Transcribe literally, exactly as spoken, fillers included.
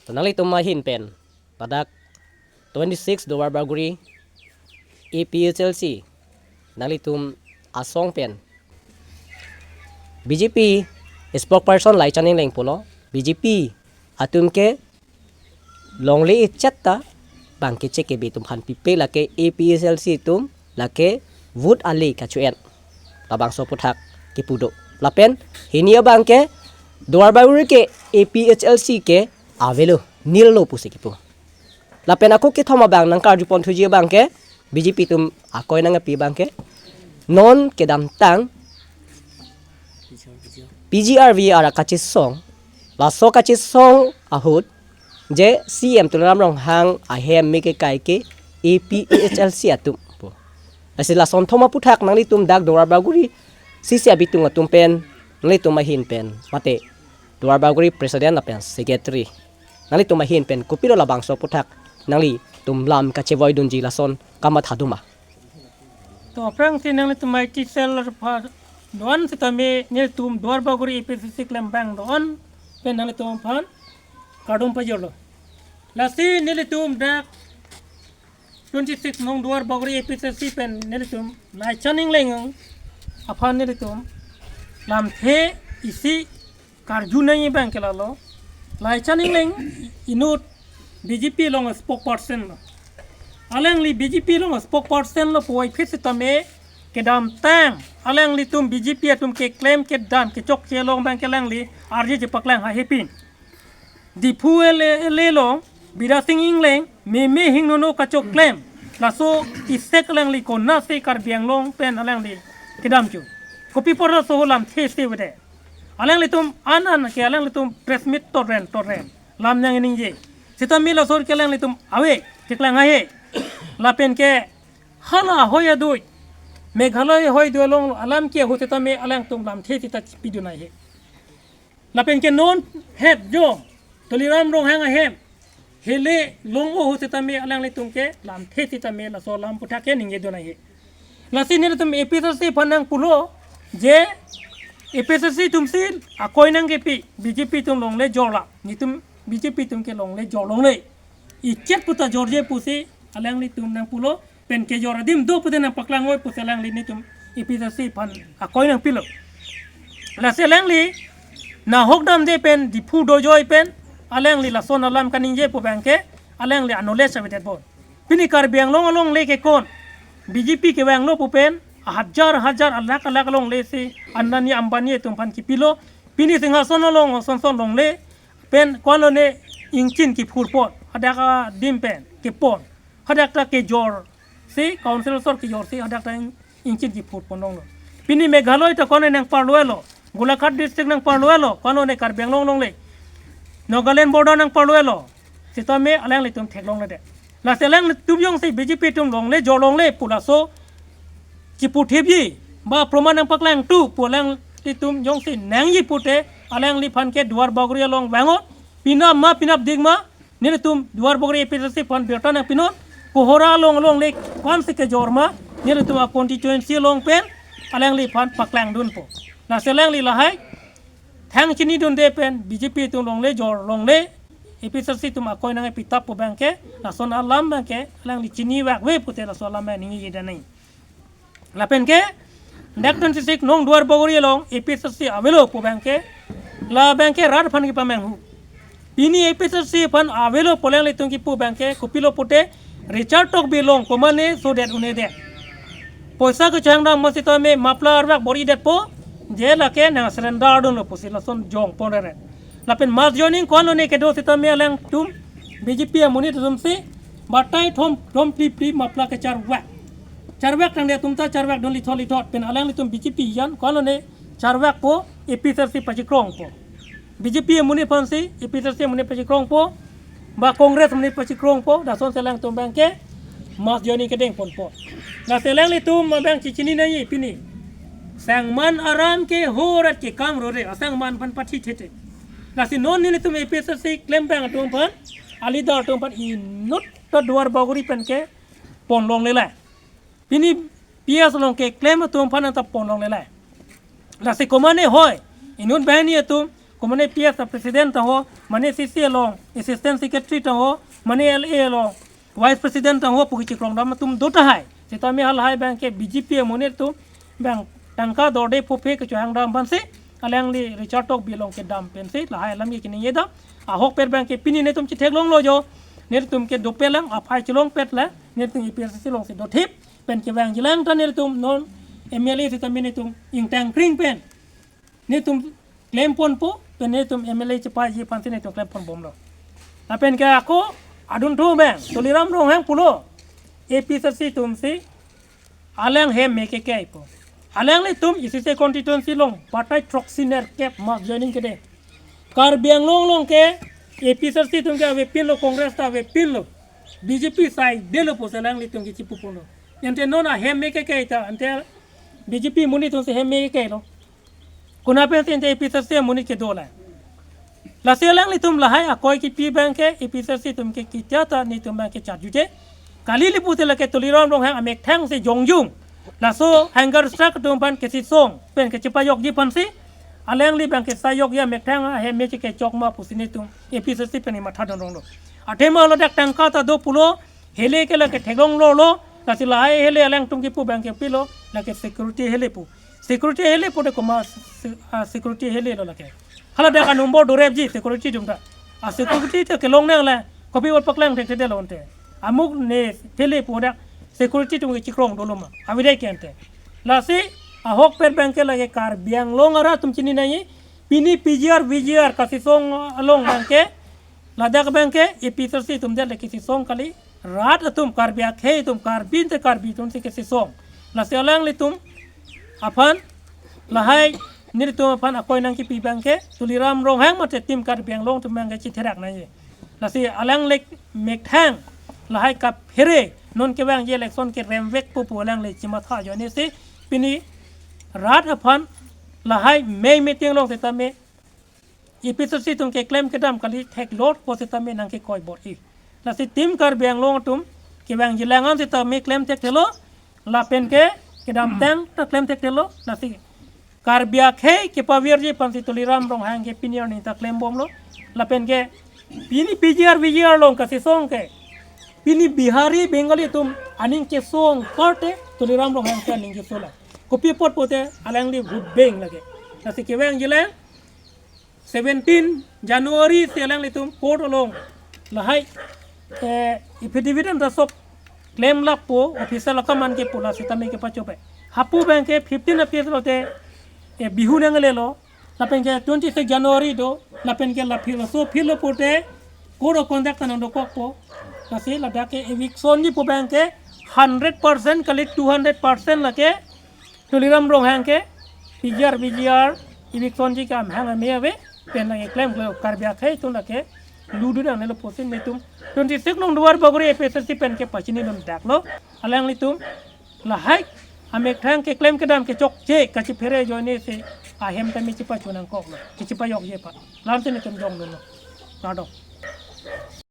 To nanglitum ahin pen ladak twenty-six Duarbagori A P H L C nanglitum asong pen B J P spokesperson Laichan Engleng pulo, B J P atum ke longle ichet ta bang kechek kebe atum aphan pipe, lake A P H L C atum lake vote ale kacho-en, labangso aputhak kipu do. Lapen hini abang ke Duarbagori ke A P H L C ke avelo, nil lo pusi kipu. Lapen ako kethom abang nangkarju ponthuji abang ke B J P atum akoi nangkepi abang ke non kedamtang P G R V R kachesong, laso kachesong ahut je C M Tuliram Ronghang ahem me kekai ke A P H L C atum pu. Lasi lason thom aputhak nanglitum dak Duarbagori C C abitung atum pen, nanglitum ahin pen, mate Duarbagori president lapen secretary, nanglitum ahin pen kopilo labangso aputhak nanglitum lam kachevoidunji, lason kamatha doma? To aphrangsi nanglitum I T cell aphan do-an sitame nelitum Duarbagori A P H L C klembang do-an pen nanglitum aphan kardom pajirlo. Lasi nelitum dak twenty-six nong Duarbagori A P H L C pen nelitum Laichan Engleng aphan nelitum lamthe isi karju nangji abang ke lalo. Laichan Engleng inut B J P along spokesperson lo. Alangli B J P along spokesperson lo puvoiphit sitame kedamtang alanglitum B J P atum keklem kedam kechokche along abang ke alangli arje chepaklang haihe pin. Diphu L A, L A along Bidya Sing Engleng meme hingnono kachoklem, laso isek alangli konatsi Karbi Anglong pen alangli kedam chu. Kopi apot laso ho lamthe isi avedet? Alanglitum an an ke alanglitum press meet totren totren lam nangji ningje. Sitame laso ke alanglitum ave, cheklang haihe. Lapen ke hala hoi adui, Meghalaya hoi adui along alam ke ahut sitame alangtum lamthe sita pidun haihe. Lapen ke non head jo Tuliram Ronghang ahem hele long ahut sitame alanglitum ke lamthe sitame laso alam aputhak ke ningjedun haihe. Lasi nelitum A P H L C aphan nangpulo je A P H L C atumsi akoi nangkepi, B J P atum longle jorlo, netum B J P atum ke longle jor longle, ichet puta jorje pusi alanglitum nangpulo, pen kejor adim do pute nangpaklang oi pusi alangli netum A P H L C aphan akoi nangpilo. Lasi alangli nahok damde pen Diphu dojoi pen alangli lason alam kaningje pu abang ke alangli anole sabedet bon. Pini Karbi Anglong alongle ke kon B J P kevanglo pu pen hajar hajar alakh alakh longle si Adani Ambani atum aphan kipilo. Pini Singhason along Sonson longle pen ko-an lone ingchin kiphur pon, hadak adim pen kepon, hadak ta kejor si, council asor kejor si hadak ta ing-, ingchin kiphur pon longlo. Pini Meghalaya ta ko-an lone nangparlo-elo, Golaghat district nangparlo-elo, ko-an lone Karbi Anglong longle, Nagaland border nangparlo-elo. Sitame alanglitum theklongledet. Lasi alanglitum jongsi B J P atum longle jor longle pu laso chiputhipji ba proman nangpaklangthu pu alanglitum jongsi nangji pute, alangliphan ke Duarbagori along vangot, penap ma penapdik ma, nelitum Duarbagori A P H L C aphan birta nangpinon, Kohora along longle ko-ansi kejor ma, nelitum a constituency along pen alangliphan paklangdunpo. Lasi alangli lahai thang chinidunde pen B J P atum longle jor longle, A P H L C atum akoi nangpitap pu abang ke, lason alam abang ke alangli chinivakve pute laso alam abang ningjedan nangji. Lapen ke dak twenty-six nong Duarbagori along A P H L C avelo pu abang ke, labang ke rat aphan kipamanghu. Pini A P H L C aphan avelo pu alanglitum kipu abang ke kopilo pute, Richard Tokbi along komane sodet unedet. Poisa kechohang dam ma sitame muffler arvak bor-idetpo, je lake nang surrender dunlo pusi lason jongpon rere. Lapen mass joining ko-an lone kedo sitame alangtum B J P amonit atumsi batai thom thom phli phli muffler kecharvak. Charvak tangdet atum ta charvakdun lithot lithot pen alanglitum B J P jan ko-an lone charvakpo, A P H L C pachikrongpo. B J P amonit aphansi A P H L C amonit pachikrongpo, ba Congress amonit pachikrongpo, lasonsi alangtum abang ke mass joining kedengponpo. Lasi alanglitum abang chechini nangji pini. Sangman aram ke ho rat ke kam rore, asangman aphan pathi thete. Lasi non nelitum A P H L C klembang atum aphan, a leader atum aphan inut ta Duarbagori pen ke pon longlelang. Pini P S along keklem atum aphan ta pon longlelang. Lasi komane hoi, inut banghini atum, Komane P S a president tangho, mane C C along assistant secretary tangho, mane L A along vice president tangho pu kechikrong dam atum do tahai. Sitame halahai abang ke B J P amonit atum abang tangka dorde phophe kechohang dam aphansi, alangli Richard Tokbi along kedam pensi lahai alam ke keningje dam. Ahokpet abang ke pini netum chetheklonglo jo. Netum ke dopet lang, aphai chelongpet lang, netum A P H L C alongsi dothip pen kevangjilang ta netum non M L A sitame netum ingtangkring pen netum klemponpo, pen netum M L A chepaji aphansi netum klemponbomlo. Lapen ke ako adunthu abang Tuliram Ronghang pulo, A P H L C atumsi alang hem me kekeipo. Alanglitum isi se constituency along batai throksi nerkep mass joining kede. Karbi Anglong along ke A P H L C atum ke avepinlo, Congress ta avepinlo, B J P saidelo pusi alanglitum ke chipuponlo. Ante non ahem me kekei ta, ante B J P amonit atumsi hem me kekeilo. Konat pensi ante A P H L C amonit kedo la. Lasi alanglitum lahai akoi kipi abang ke A P H L C atum ke ketia ta netum abang ke charjuje. Kali le pute lake Tuliram Ronghang amethang si jongjung. Laso hunger strike atum aphan kachesong pen kachepajokji aphansi, alangli abang ke chesayokji amethang ahem me chekechok ma pusi netum A P H L C pen mathadun ronglo. Athema ladak tangka ta do pulo, hele ke lake theklonglolo, lasi lahai hele alangtum kipu abang ke pilo, lake security hele pu. Security hele pute komat se-, ah, security helelo lake. Haladak a number dorepji security atum ta. A security ta kelong nangle, kopi ot paklang thekthedelo ante. Amuk ne hele pu dak security atum ke chikrong dolo ma. Avidai ke ante. Lasi ahokpet abang ke lake Karbi Anglong arat atum chini nangji, pini P G R, V G R kachesong along abang ke, ladak abang ke A P H L C atum det lake chesong kali, rat atum Karbi akhei atum, Karbi ante Karbi atumsi kachesong. Lasi alanglitum aphan, lahai nelitum aphan akoi nangkipi abang ke Tuliram Ronghang mate Team Karbi Anglong atum abang ke chetherak nangji. Lasi alangli methang lahai kaphere non kevangji election keremvekpo pu alangli chematha ajoinesi pini rat aphan lahai mei meeting along sitame A P H L C atum keklem kedam kali, theklongpo sitame nangkekoi bor-i. Lasi Team Karbi Anglong atum kevangjilang an sitame klem thekthelo, lapen ke kedamtang ta klem thekthelo, lasi Karbi akhei kepavirji aphansi Tuliram Ronghang ke pini arni ta klembomlo. Lapen ke pini P G R V G R along kachesong ke, pini Bihari Bengali atum aning chesong korte Tuliram Ronghang ke aning keso la. Kopi apot pute alangli vote bank lake. Lasi kevangjilang seventeen January si alanglitum court along lahai, eh, affidavit an ta sok klemlappo, official akam an ke pu, la sitame kepachopet. Hapu abang ke fifteen April lote, eh, Bihu nanglelo, lapen ke twenty-six January do, lapen ke la philo, so philo pute code of conduct ta nangdokokpo. Lasi ladak ke eviction ji pu abang ke hundred percent kali two hundred percent lake Tuliram Ronghang ke P G R V G R eviction ji ke amahang ame ave, pen lake klemkle Karbi akhei atum lake ludun nangnelo pusi netum twenty-six nong Duarbagori A P H L C pen ke pachinidun daklo. Alanglitum lahai amethang keklem kedam kechokche kachephere ajoinesi ahem tame chepachu nangkoklo, kechepajokje aphan. Lamsi netum jongdunlo. Kardom.